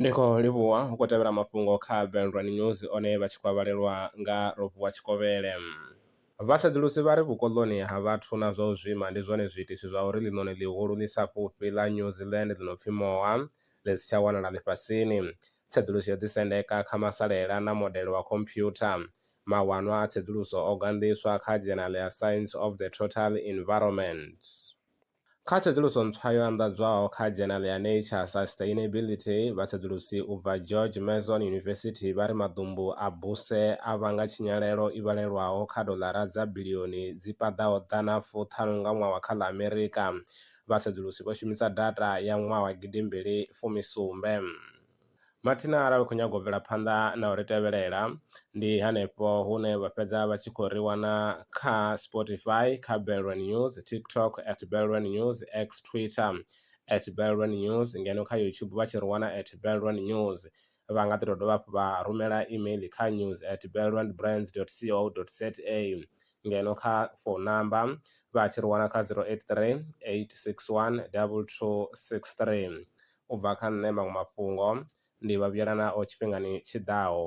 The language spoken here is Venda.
Ndi khou livhuwa hu khou tevhela mafhungo kha Belrand News one vha tshi khou vhalelwa nga Rofhiwa Tshikovhele. Vhasedzulusi vha ri vhukoḽoni ha vhathu na zwa u zwima ndi zwone zwiitisi zwa uri ḽiṋoni ḽihulu ḽi sa fhufhi ḽa New Zealand ḽi no pfi moa ḽi si tsha wanala ḽifhasini. Tsedzuluso yo ḓisendeka kha masalela na modele wa khomphyutha. Mawanwa a tsedzuluso o ganḓiswa kha dzhenala ya Science of the Total Environment. Kha tsedzuluso ntswa yo anḓadzwaho kha dzhenala ya Nature Sustainability, vhasedzulusi u bva George Mason University vha ri maḓumbu a buse a vhanga tshinyalelo i vhalelwaho kha doḽara dza biḽioni dzi paḓaho 150 nga ṅwaha kha ḽa Amerika. Vhasedzulusi vho shumisa data ya ṅwaha wa 2017. Mathina arali u khou nyaga u bvela phanḓa na u ri tevhelela ndi hanefho hune vha fhedza vha tshi khou ri wana kha Spotify kha Belrand News, TikTok at Belrand News, X Twitter at Belrand News ngeno kha YouTube vha tshi ri wana at Belrand News. Vha nga ḓi tou dovha hafhu vha rumela email kha news at belrandbrands dot co dot za ngeno kha phone number vha tshi ri wana kha 083 861 2263. U bva kha nṋe maṅwe mafhungo ndi vha vhuyela nao tshifhingani tshi ḓaho.